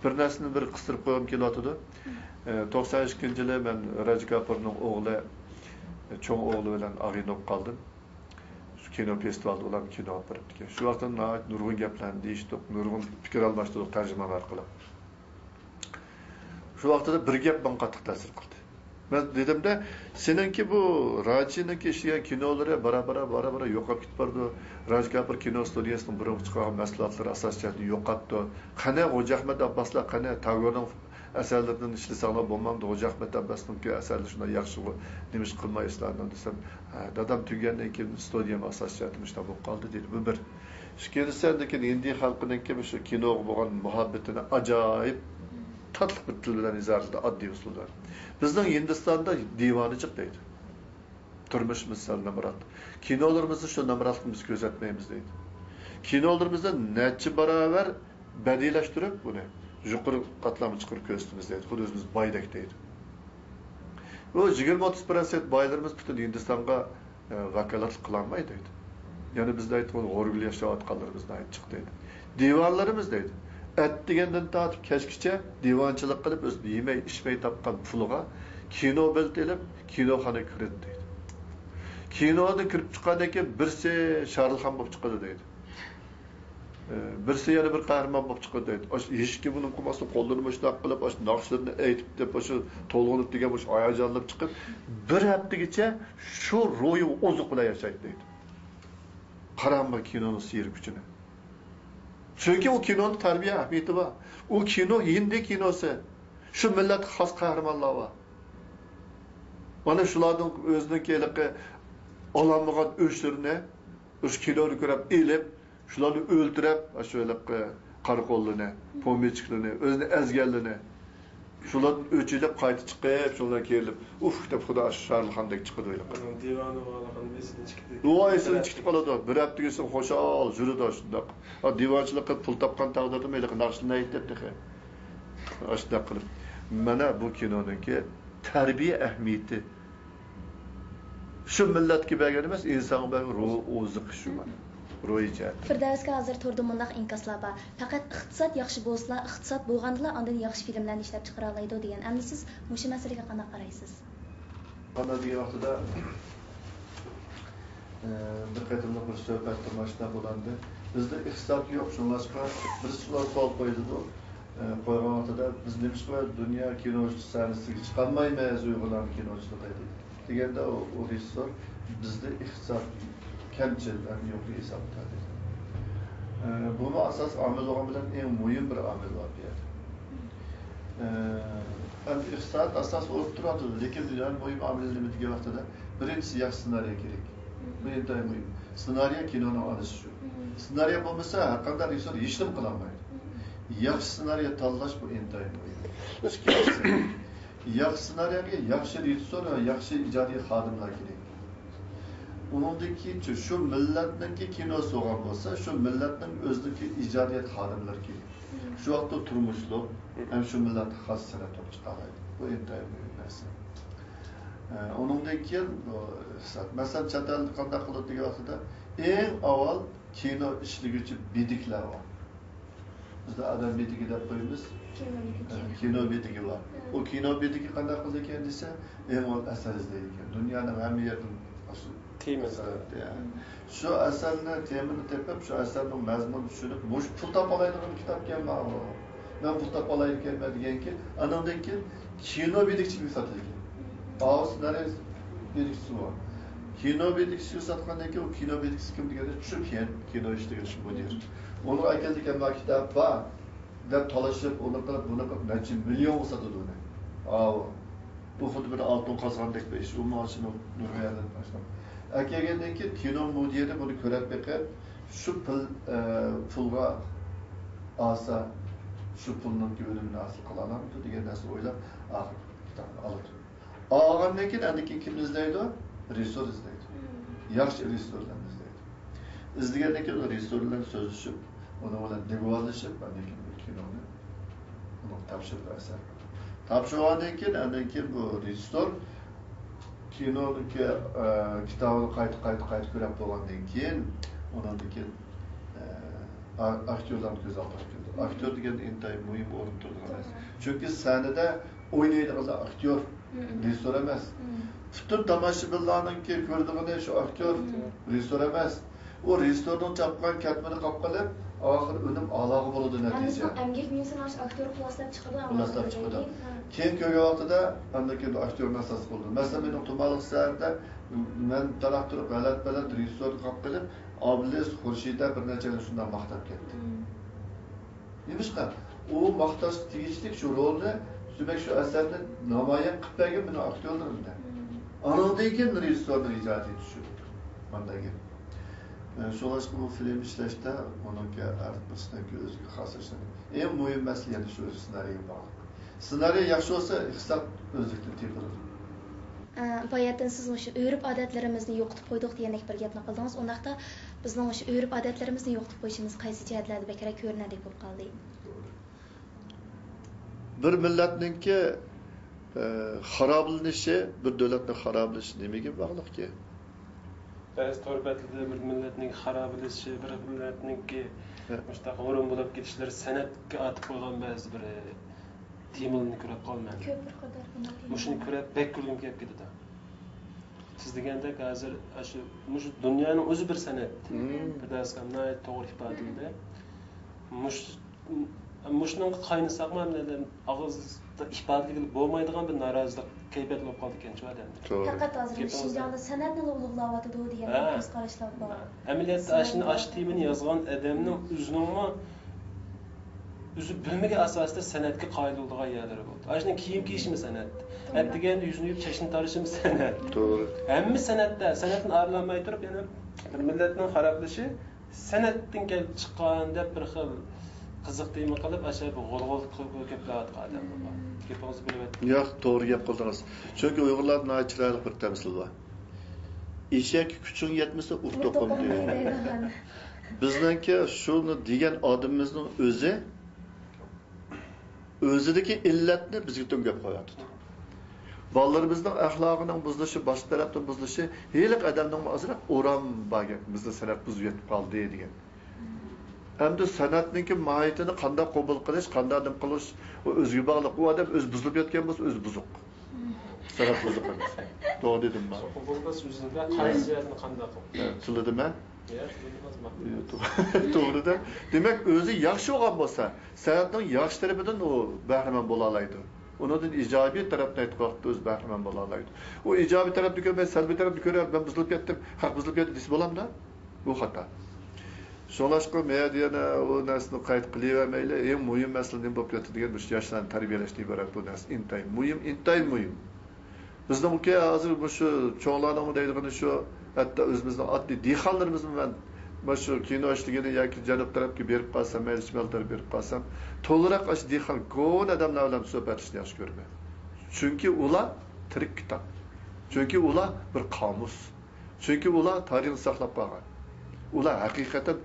بىر نەرسىنى بىر قىستۇرۇپ قويغۇم كېلىۋاتىدۇ. ئە، توقسان ئىككىنچى يىلى مەن راج كاپۇرنىڭ ئوغلى، چوڭ ئوغلى بىلەن ئاغىنە بولۇپ قالدىم. شۇ كىنو فېستىۋالدا ئۇلار كىنو ئېلىپ بېرىپتىكەن. شۇ ۋاقىتتا ناھايىتى نۇرغۇن گەپلەرنى دېيىشتۇق، نۇرغۇن پىكىر ئالماشتۇردۇق تەرجىمان ئارقىلىق. شۇ ۋاقتىدا بىر گەپ ماڭا قاتتىق تەسىر قىلدى. مەن دېدىمدە، سېنىڭكى بۇ راجىنىڭكى ئىشلىگەن كىنولىرى بارا-بارا، بارا-بارا يوقاپ كېتىپ بارىدۇ. راج كاپۇر كىنو ستۇدىيەسىنىڭ بۇرۇنقى چىقارغان مەھسۇلاتلىرى ئاساسىي جەھەتتىن يوقاپتۇ. قېنى خوجا ئەخمەت ئابباسلار، قېنى تاگورنىڭ ئەسەرلىرىدىن ئىشلىسەڭلار بولمامدۇ؟ خوجا ئەخمەت ئابباسنىڭكى ئەسەرلىرى شۇنداق ياخشىغۇ، نېمىش قىلمايسىلەر ئۇنى دېسەم، ھە، دادام تۈگىگەندىن كېيىن ستۇدىيەم ئاساسىي جەھەتتىن مۇشۇنداق بولۇپ قالدى دېدى. بۇ بىر. ئىككىنچىسى، ئاندىن كېيىن ھىندى خەلقىنىڭكى مۇشۇ كىنوغا بولغان مۇھەببىتىنى ئاجايىپ تاتلىق بىر تىل بىلەن ئىزاھلىدى، ئاددىي ئۇسۇل بىلەن. بىزنىڭ ھىندىستاندا دىۋانىچىق دەيدۇ. تۇرمۇشىمىز سەل نامرات. كىنولىرىمىزدا شۇ نامراتلىقنى بىز كۆزەتمەيمىز دەيدۇ. كىنولىرىمىزدا نەچچە باراۋەر بەدىئىيلەشتۈرۈپ بۇنى، يۇقىرى قاتلامغا چىقىرىپ كۆرسىتىمىز دەيدۇ. خۇددى ئۆزىمىز بايدەك دەيدۇ. ئۇ يىگىرمە ئوتتۇز پىروتسەنت بايلىرىمىز پۈتۈن ھىندىستانغا، ئە، ۋاكالەتلىك قىلالمايدۇ دەيدۇ. يەنە بىزدە ئېيتقان غورىگىل ياشاۋاتقانلىرىمىز ناھايىتى جىق دەيدۇ. دىۋانىلىرىمىز دەيدۇ. ئەتىگەندىن تارتىپ كەچكىچە دىۋانچىلىق قىلىپ، ئۆزى يېمەي ئىچمەي تاپقان پۇلىغا كىنو بېلىتى ئېلىپ، كىنوخانىغا كىرىدۇ دەيدۇ. كىنودىن كىرىپ چىققاندىن كېيىن بىرسى شارىلخان بولۇپ چىقىدۇ دەيدۇ. ئە، بىرسى يەنە بىر قەھرىمان بولۇپ چىقىدۇ دەيدۇ. ئاش-، ھېچكىم بۇنىڭ قىلماستىن قوللىرىنى مۇشۇنداق قىلىپ، ئاشۇ ناخشىلىرىنى ئېيتىپ دەپ، ئاشۇ تولغىنىپ دېگەن مۇشۇ ھاياجانلىنىپ چىقىپ، بىر ھەپتىگىچە شۇ روھىي ئوزۇق بىلەن ياشايدۇ دەيدۇ. قاراڭمۇ كىنونىڭ سېھرىي كۈچىنى. چۈنكى ئۇ كىنونىڭ تەربىيە ئەھمىيىتى بار. ئۇ كىنو ھىندى كىنوسى. شۇ مىللەتكە خاس قەھرىمانلار بار. مانا شۇلاردىن ئۆزىنىڭكى ھېلىقى ئالالمىغان ئۆچلىرىنى، ئۆشۇ كىنونى كۆرۈپ ئېلىپ، شۇلارنى ئۆلتۈرۈپ، ئاشۇ ھېلىقى قاراقوللىنى، پومېشچىكلىرىنى، ئۆزىنى ئەزگەنلىرىنى، شۇلاردىن ئۆچ ئېلىپ، قايتا چىقىپ، شۇلار كېرىلىپ، ئۇف دەپ، خۇدا ئاشۇ شارىلخاندەك چىقىدۇ ھېلىقى. ئۇنىڭ دىۋانە بولغانلىقىنى ئېسىدىن چىقىدۇ. ئۇ ئېسىدىن چىقىپ قالىدۇ. بىر ھەپتىگىسى خۇشال يۈرىدۇ شۇنداق. ئا، دىۋانچىلىق قىلىپ پۇل تاپقان تەقدىردىمۇ ھېلىقى ناخشىلارنى ئھەيدەپ تېخى. ئاشۇنداق قىلىپ. مانا بۇ كىنونىڭكى تەربىيە ئەھمىيىتى. شۇ مىللەتكە بەرگەن ئەمەس، ئىنسانغا بەرگەن روھ ئوزۇقى شۇ مانا. روھىي جەھەتتىن. فىردەۋسكە ھازىر توردا مۇنداق ئىنكاسلار بار. پەقەت ئىقتىساد ياخشى بولسىلا، ئىقتىساد بولغاندىلا ئاندىن ياخشى فىلىملەرنى ئىشلەپ چىقىرالايدۇ دېگەن. ئەمدى سىز مۇشۇ مەسىلىگە قانداق قارايسىز؟ قانداق دېگەن ۋاقتىدا، ئە، بىر قېتىملىق بىر سۆھبەتتە مۇشۇنداق بولغانىدى. بىزدە ئىقتىساد يوق، شۇڭلاشقا بىرسى سوئال قويۇلىدۇ. ئە، قويغان ۋاقتىدا بىز نېمىشقا دۇنيا كىنو سەھنىسىگە چىقالمايمىز ئۇيغۇرلارنىڭ كىنوچىلىقى دېگەندە، ئۇ، ئۇ رېژىسسور بىزدە ئىقتىساد كەمچىل ھەم يۇقىرى ھېسابتا دېدى. ئە، بۇمۇ ئاساسىي ئامىل بولغان بىلەن ئەڭ مۇھىم بىر ئامىل بار بۇ يەردە. ئە، ئەمدى ئىقتىساد ئاساس بولۇپ تۇرۇۋاتىدۇ، لېكىن يەنە مۇھىم ئامىل نېمە دېگەن ۋاقتىدا، بىرىنچىسى ياخشى سېنارىيە كېرەك. بۇ ئىنتايىن مۇھىم. سېنارىيە كىنونىڭ ئانىسى شۇ. سېنارىيە بولمىسا، ھەرقانداق رېژىسسور ھېچنېمە قىلالمايدۇ. ياخشى سېنارىيە تاللاش بۇ ئىنتايىن مۇھىم. ئىككىنچىسى، ياخشى سېنارىيەگە ياخشى رېژىسسور ۋە ياخشى ئىجادىي خادىملار كېرەك. ئۇنىڭدىن كېيىنچە شۇ مىللەتنىڭكى كىنوسى بولغان بولسا، شۇ مىللەتنىڭ ئۆزىنىڭكى ئىجادىيەت خادىملىرى كېرەك. شۇ ۋاقىتتا تۇرمۇشلۇق ھەم شۇ مىللەتكە خاس سەنئەت بولۇپ چىقالايدۇ. بۇ ئىنتايىن مۇھىم نەرسە. ئە، ئۇنىڭدىن كېيىن بۇ ئىقتىساد. مەسىلەن، چەت ئەلدە قانداق قىلىدۇ دېگەن ۋاقتىدا، ئەڭ ئاۋۋال كىنو ئىشلىگۈچى بېدىكلەر بار. بىزدە ئادەم بېدىكى دەپ قويىمىز. كىنو بېدىكى. ئە، كىنو بېدىكى بار. ئۇ كىنو بېدىكى قانداق قىلىدىكەن دېسە، ئەڭ ئاۋۋال ئەسەر ئىزدەيدىكەن. دۇنيانىڭ ھەممە يېرىدىن ئاشۇ تېما ئىزدەيدۇ. شۇ ئەسەرنى، تېمىنى تېپىپ، شۇ ئەسەرنىڭ مەزمۇنىنى چۈشىنىپ، مۇشۇ پۇل تاپالايدىغان كىتابكەن ماۋۇ. مەن پۇل تاپالايدىكەنمەن دېگەنكىن، ئانىڭدىن كېيىن كىنو بېدىكچىگە ساتىدىكەن. ئاۋۇ سېنارىي بېدىكچىسى بار. كىنو بېدىكچىسىگە ساتقاندىن كېيىن، ئۇ كىنو بېدىكچىسى كىم دېگەندە، چۈشۈپ كېيىن كىنو ئىشلىگەن شۇ مۇدىر. ئۇنىڭغا ئەكېلىدىكەن، ما كىتاب بار دەپ تالىشىپ، ئۇنى قىلىپ، بۇنى قىلىپ، نەچچە مىليونغا ساتىدۇ ئۇنى. ئاۋۇ. بۇ خۇددى بىر ئالتۇن قازغاندەك بىر ئىش. ئۇ مانا شۇنى نۇرغۇن يەردىن باشلاپ. ئەكەلگەندىن كېيىن كىنو مۇدىرى بۇنى كۆرۈپ بېقىپ، شۇ پۇل، ئە، پۇلغا ئالسا، شۇ پۇلنىڭ ئۈنۈمىنى ھاسىل قىلالامدۇ دېگەن نەرسىنى ئويلاپ، ئاخىرى كىتابنى ئالىدۇ. ئالغاندىن كېيىن ئاندىن كېيىن كىمنى ئىزدەيدۇ؟ رېژىسسور ئىزدەيدۇ. ياخشى رېژىسسورلارنى ئىزدەيدۇ. ئىزدىگەندىن كېيىن رېژىسسور بىلەن سۆزلىشىپ، ئۇنىڭ بىلەن دېگۇۋالىشىپ، ئاندىن كېيىن بۇ كىنونى ئۇنىڭغا تاپشۇرىدۇ ئەسەر. تاپشۇرغاندىن كېيىن، ئاندىن كېيىن بۇ رېژىسسور كىنونىڭكى، ئە، كىتابىنى قايتا، قايتا، قايتا كۆرۈپ بولغاندىن كېيىن، ئۇنىڭدىن كېيىن، ئە، ئا-، ئاكتيورلارنى كۆز ئالدىغا كېلىدۇ. ئاكتيور دېگەن ئىنتايىن مۇھىم ئورۇندا تۇرىدىغان نەرسە. چۈنكى سەھنىدە ئوينايدىغان ئاكتيور، رېژىسسور ئەمەس. پۈتۈن تاماشىبىنلارنىڭكى كۆرىدىغىنى شۇ ئاكتيور، رېژىسسور ئەمەس. ئۇ رېژىسسورنىڭ چاپقان كەتمىنى قاپ قېلىپ، ئاخىر ئۈنۈم ئالاغا بولىدۇ نەتىجە. ھەممىسىنىڭ ئەمگەك مېۋىسىنى ئاشۇ ئاكتيور خۇلاسىلەپ چىقىدۇ، خۇلاسىلەپ چىقىدۇ. كېيىن كۆرگەن ۋاقتىدا ئاندىن كېيىن ئاكتيورنى ئاساس قىلىدۇ. مەسىلەن، مېنىڭ تۇمانلىق سەھەردە مەن تاراق تۇرۇپ غەلەت-پەلەت رېژىسسورنى قاپ قېلىپ، ئابلىز، خۇرشىدە بىر نەچچەيلەن شۇنداق ماختاپ كەتتى. نېمىشقا؟ ئۇ ماختاشقا تېگىشلىك شۇ رولنى، دېمەك، شۇ ئەسەرنى نامايان قىلىپ بەرگەن مېنىڭ ئاكتيورلىرىمنى. ئاندىن كېيىن رېژىسسورنىڭ ئىجادىيىتى چۈشىدۇ. مانداق گەپ. ئە، شۇڭلاشقا بۇ فىلىم ئىشلەشتە ئۇنىڭكى ھەر بىرسىنىڭكى ئۆزىگە خاسلىشىدۇ. ئەڭ مۇھىم مەسىلە يەنە شۇ سېنارىيەگە باغلىق. سېنارىي ياخشى بولسا، ئىقتىساد ئۆزلۈكتىن تېپىلىدۇ. ئە، باياتىن سىز مۇشۇ ئۆرپ-ئادەتلىرىمىزنى يوقىتىپ قويدۇق دېگەندەك بىر گەپنى قىلدىڭىز. ئۇنداقتا بىزنىڭ مۇشۇ ئۆرپ-ئادەتلىرىمىزنى يوقىتىپ قويۇشىمىز قايسى جەھەتلەردە بەكرەك كۆرۈنەرلىك بولۇپ قالدى؟ بىر مىللەتنىڭكى، ئە، خارابىلىنىشى، بىر دۆلەتنىڭ خارابىلىنىشى نېمىگە باغلىقكى؟ بەزى تور بەتلىرىدە بىر مىللەتنىڭ خارابىلىشىشى، بىر مىللەتنىڭكى ھە. مۇشۇنداق ھۇرۇن بولۇپ كېتىشلىرى سەنئەتكە ئاتىپ قويغان بەزى بىر تېمىلىرنى كۆرۈپ قالىمەن. كۆپ بىر قاتار بۇنداق مۇشۇنى تېمىلار. كۆرۈپ بەك كۈلگۈم كېلىپ كېتىدۇ. سىز دېگەندەك ھازىر ئاشۇ، مۇشۇ دۇنيانىڭ ئۆزى بىر سەنئەت. مم. پىردەۋس ئاكام ناھايىتى توغرا ئىپادىلىدى. مۇش-، مۇشۇنىڭغا قاينىساقمۇ ئەمدى ئاغزىدا ئىپادىلىگىلى بولمايدىغان بىر نارازىلىق كەيپىيات بولۇپ قالىدىكەن شۇ ئادەمدە. توغرا. پەقەت ھازىر گېپىڭىز شىنجاڭدا سەنئەتنىلا ئۇلۇغلاۋاتىدۇ دېگەن ھە. كۆز قاراشلار بار. ھە. ئەمەلىيەتتە ئاشۇنى، ئاشۇ تېمىنى يازغان ئادەمنىڭ ئۆزىنىڭمۇ ئۆزى بىلمىگەن ئاساسىدا سەنئەتكە قايىل بولىدىغان يەرلىرى بولىدۇ. ئاشۇنداق كىيىم كىيىشمۇ سەنئەت. توغرا. ئەتىگەندە يۈزىنى يۇيۇپ، چاچنى تارىشىمۇ سەنئەت. توغرا. ھەممە سەنئەتتە، سەنئەتتىن ئايرىلالماي تۇرۇپ، يەنە بىر مىللەتنىڭ خارابلىشى سەنئەتتىن كېلىپ چىققان دەپ بىر خىل قىزىق تېما قىلىپ، ئاشۇ بىر غۇلغۇلا قىلىپ كۆپلەۋاتقان ئادەملەر بار. گېپىڭىزنى بۆلۈۋەتتىم. ياق، توغرا گەپ قىلدىڭىز. چۈنكى ئۇيغۇرلاردا ناھايىتى چىرايلىق بىر تەمسىل بار. ئېشەككە كۈچۈڭ يەتمىسە، ئۇر توقۇڭنى. توقۇڭنى دەيدىغان. بىزنىڭكى شۇنى دېگەن ئادىمىمىزنىڭ ئۆزى ئۆزىدىكى ئىللەتنى بىزگە تۆڭگەپ قويۇۋاتىدۇ. بالىلىرىمىزنىڭ ئەخلاقىنىڭ بۇزۇلۇشى، باشقا تەرەپتىن بۇزۇلۇشى، ھېلىقى ئادەمنىڭمۇ ئازراق ئورام بار گەپ، بىزنى سەنئەت بۇزۇپ يېتىپ قالدى دېگەن. ئەمدى سەنئەتنىڭكى ماھىيىتىنى قانداق قوبۇل قىلىش، قانداق نېمە قىلىش، ئۇ ئۆزىگە باغلىق. ئۇ ئادەم ئۆزى بۇزۇلۇپ يەتكەن بولسا، ئۆزى بۇزۇق. سەنئەت بۇزۇق ئەمەس. توغرا دېدىممۇ؟ قوبۇل قىلىش ئۆزىدە قايسى جەھەتتىن قانداق قىلىش؟ تىللىدىم مەن. يا، تىللىدىڭىزمۇ؟ يا، تو-، توغرىدا. دېمەك، ئۆزى ياخشى بولغان بولسا، سەنئەتنىڭ ياخشى تەرىپىدىن ئۇ بەھرىمەن بولالايدۇ. ئۇنىڭدىن ئىجابىي تەرەپنى ئېيتقان ۋاقىتتا ئۆزى بەھرىمەن بولالايدۇ. ئۇ ئىجابىي تەرەپنى كۆرمەي، سەلبىي تەرەپنى كۆرۈپ، مەن بۇزۇلۇپ كەتتىم، خەق بۇزۇلۇپ كەتتى دېسە بولامدا؟ بۇ خاتا. شۇڭلاشقا، مەن يەنە ئۇ نەرسىنى قايتا قىلىۋەرمەيلى، ئەڭ مۇھىم مەسىلە نېمە بولۇپ كەتتى دېگەن، مۇشۇ ياشلارنى تەربىيەلەشتىن ئىبارەت بۇ نەرسە ئىنتايىن مۇھىم، ئىنتايىن مۇھىم. بىزنىڭكى ھازىر مۇشۇ چوڭلارنىڭمۇ دەيدىغىنى شۇ، ھەتتا ئۆزىمىزنىڭ ئاددىي دېھقانلىرىمىزمۇ، مەن مانا شۇ كىنو ئىشلىگىنى ياكى جەنۇب تەرەپكە بېرىپ قالسام، مەيلى شىمال تەرەپكە بېرىپ قالسام، تولىراق ئاشۇ دېھقان، كونا ئادەملەر بىلەن سۆھبەتلىشىشنى ياخشى كۆرىمەن. چۈنكى ئۇلار تىرىك كىتاب. چۈنكى ئۇلار بىر قامۇس. چۈنكى ئۇلار تارىخنى ساقلاپ قالغان. ئۇلار ھەقىقەتەن،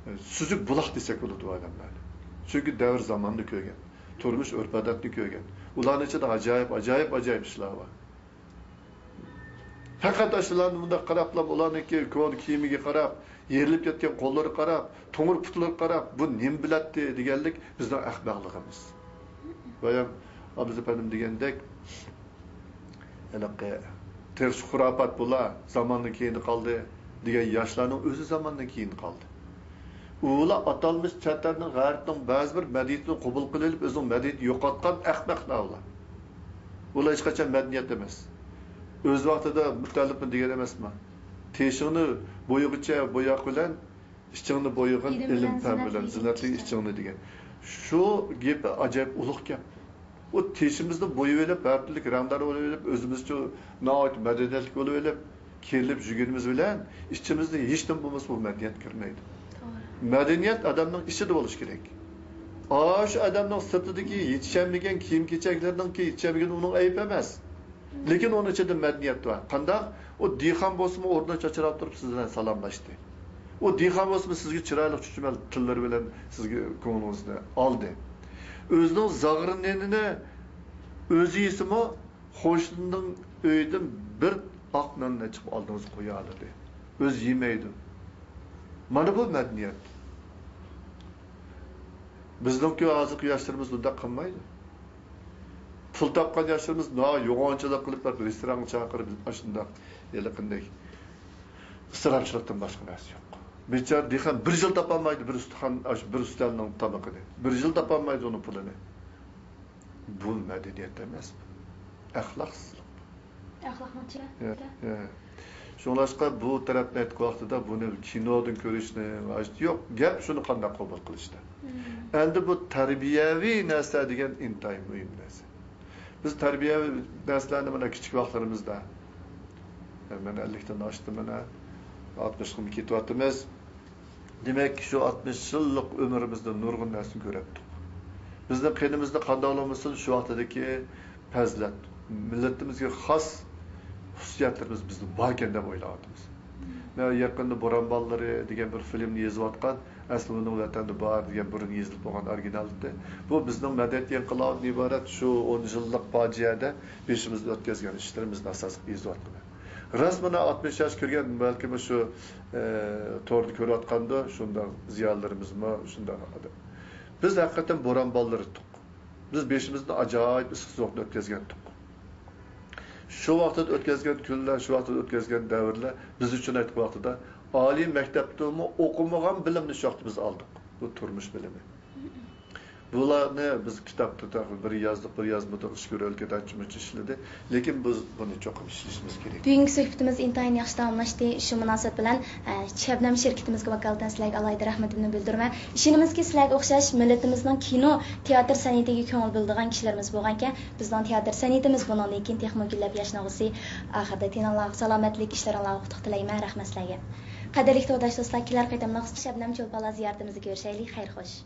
ئە، سۈزۈك بۇلاق دېسەك بولىدۇ ئۇ ئادەملەرنى. چۈنكى دەۋر زاماننى كۆرگەن، تۇرمۇش ئۆرپ-ئادەتنى كۆرگەن. ئۇلارنىڭ ئىچىدە ئاجايىپ، ئاجايىپ، ئاجايىپ ئىشلار بار. پەقەت ئاشۇلارنى مۇنداق قاراپلا، ئۇلارنىڭكى كونا كىيىمىگە قاراپ، يېرىلىپ كەتكەن قوللىرىغا قاراپ، توڭۇر پۇتلىرىغا قاراپ، بۇ نېمە بىلەتتى دېگەنلىك بىزنىڭ ئەخمەقلىقىمىز. بايام ئابلىز ئەپەندىم دېگەندەك، ھېلىقى تېخىچە خۇراپات بۇلار، زاماندىن كېيىن قالدى دېگەن ياشلارنىڭ ئۆزى زاماندىن كېيىن قالدى. ئۇلار ئاتالمىش چەت ئەلنىڭ، غەربنىڭ بەزى بىر مەدەنىيىتىنى قوبۇل قىلىۋېلىپ، ئۆزىنىڭ مەدەنىيىتىنى يوقاتقان ئەخمەقلەر ئۇلار. ئۇلار ھېچقاچان مەدەنىيەت ئەمەس. ئۆز ۋاقتىدا مۇتەللىپمۇ دېگەن ئەمەسمۇ؟ تېشىڭنى بويىغىچە بوياق بىلەن، ئىچىڭنى بويىغىن ئىلىم ئىلىم بىلەن، بىلەن زىننەتلىك زىننەتلىك ئىچىڭنى دېگەن. شۇ گېپى ئاجايىپ ئۇلۇغ گەپ. ئۇ تېشىمىزنى بويىۋېلىپ، ھەر تۈرلۈك رەڭدار بولۇۋېلىپ، ئۆزىمىزچە ناھايىتى مەدەنىيەتلىك بولۇۋېلىپ، كىرىلىپ يۈرگىنىمىز بىلەن ئىچىمىزدە ھېچنېمە بولمىسا، بۇ مەدەنىيەت كىرمەيدۇ. توغرا. مەدەنىيەت ئادەمنىڭ ئىچىدە بولۇشى كېرەك. ئاشۇ ئادەمنىڭ سىرتىدىكى يېتىشەلمىگەن كىيىم-كېچەكلىرىنىڭكى يېتىشەلمىگىنى ئۇنىڭ ئەيىبى ئەمەس. لېكىن ئۇنىڭ ئىچىدە مەدەنىيەت بار. قانداق؟ ئۇ دېھقان بولسىمۇ ئورنىدىن چاچراپ تۇرۇپ سىز بىلەن سالاملاشتى. ئۇ دېھقان بولسىمۇ سىزگە چىرايلىق چۈچۈمەل تىللىرى بىلەن سىزگە كۆڭلىڭىزنى ئالدى. ئۆزىنىڭ زاغرا نېنىنى ئۆزى يېسىمۇ، قوشنىنىڭ ئۆيىدىن بىر ئاق ناننى چىقىپ ئالدىڭىزغا قويالىدى. ئۆزى يېمەيدۇ. مانا بۇ مەدەنىيەت. بىزنىڭكى ھازىرقى ياشلىرىمىز بۇنداق قىلمايدۇ. پۇل تاپقان ياشلىرىمىز ناھايىتى يوغانچىلىق قىلىپ، بىر رېستورانغا چاقىرىپ، ئاشۇنداق ھېلىقىندەك ئىسراپچىلىقتىن باشقا نەرسە يوق. بىچارە دېھقان بىر يىل تاپالمايدۇ بىر ئۇستىخان، ئاشۇ بىر ئۈستەلنىڭ تامىقىنى. بىر يىل تاپالمايدۇ ئۇنىڭ پۇلىنى. بۇ مەدەنىيەت ئەمەس، بۇ ئەخلاقسىزلىق. ئەخلاقنىڭ چېكى. يا، يا. شۇڭلاشقا بۇ تەرەپنى ئېيتقان ۋاقتىدا بۇنى كىنودىن كۆرۈشنىڭ ھاجىتى يوق. گەپ شۇنى قانداق قوبۇل قىلىشتا. مم. ئەمدى بۇ تەربىيەۋى نەرسە دېگەن ئىنتايىن مۇھىم نەرسە. بىز تەربىيەۋى نەرسىلەرنى مانا كىچىك ۋاقىتلىرىمىزدا، مەن ئەللىكتىن ئاشتىم، مانا ئاتمىشقىمۇ كېتىۋاتىمىز. دېمەك، شۇ ئاتمىش يىللىق ئۆمرىمىزدە نۇرغۇن نەرسىنى كۆرەتتۇق. بىزنىڭ قېنىمىزدا قانداق بولمىسۇن، شۇ ۋاقتىدىكى پەزىلەت، مىللىتىمىزگە خاس خۇسۇسىيەتلىرىمىز بىزدە باركەن دەپ ئويلاۋاتىمىز. مەن يېقىندا بوران بالىلىرى دېگەن بىر فىلىمنى يېزىۋاتقان، ئەسلى ئۇنىڭ ۋەتەندە بار دېگەن بۇرۇن يېزىلىپ بولغان ئورىگىنال ئىدى. بۇ بىزنىڭ مەدەنىيەت ئىنقىلابىدىن ئىبارەت شۇ ئون يىللىق پاجىئەدە بېشىمىزدا ئۆتكەزگەن ئىشلىرىمىزنى ئاساس قىلىپ يېزىۋاتقىنى. راست مانا ئاتمىش ياش كىرگەن بەلكىم شۇ، ئە، توردا كۆرۈۋاتقاندۇ، شۇنداق زىيالىيلىرىمىزمۇ شۇنداق ئادەم. بىز ھەقىقەتەن بوران بالىلىرى ئىدۇق. بىز بېشىمىزدىن ئاجايىپ ئىسسىق سوغۇقنى ئۆتكەزگەنتۇق. شۇ ۋاقىتتا ئۆتكەزگەن كۈنلەر، شۇ ۋاقىتتا ئۆتكەزگەن دەۋرلەر بىز ئۈچۈن ئېيتقان ۋاقتىدا ئالىي مەكتەپتىمۇ ئوقۇمىغان بىلىمنى شۇ ۋاقىتتا بىز ئالدۇق. بۇ تۇرمۇش بىلىمى. بۇلارنى بىز كىتابتا تېخى بىر يازدۇق، بىر يازمىدۇق، ئىچكىرى ئۆلكىدە ئانچە-مۇنچە ئىشلىدى. لېكىن بىز بۇنى چوقۇم ئىشلىشىمىز كېرەك. بۈگۈنكى سۆھبىتىمىز ئىنتايىن ياخشى داۋاملاشتى. شۇ مۇناسىۋەت بىلەن، ئە، شەبنەم شىركىتىمىزگە ۋاكالىتەن سىلەرگە ئالاھىدە رەھمىتىمنى بىلدۈرىمەن. ئىشىنىمىزكى، سىلەرگە ئوخشاش مىللىتىمىزنىڭ كىنو، تىياتىر سەنئىتىگە كۆڭۈل بۆلىدىغان كىشىلىرىمىز بولغانكەن، بىزنىڭ تىياتىر سەنئىتىمىز بۇنىڭدىن كېيىن تېخىمۇ گۈللەپ ياشنىغۇسى. ئاخىرىدا تېنىڭلارغا سالامەتلىك، ئىشلىرىڭلارغا ئۇتۇق تىلەيمەن. رەھمەت سىلەرگە. قەدىرلىك تورداش دوستلار، كېلەر قېتىملىق شەبنەم چولپانلار زىيارىتىمىزدە كۆرۈشەيلى. خەير خوش.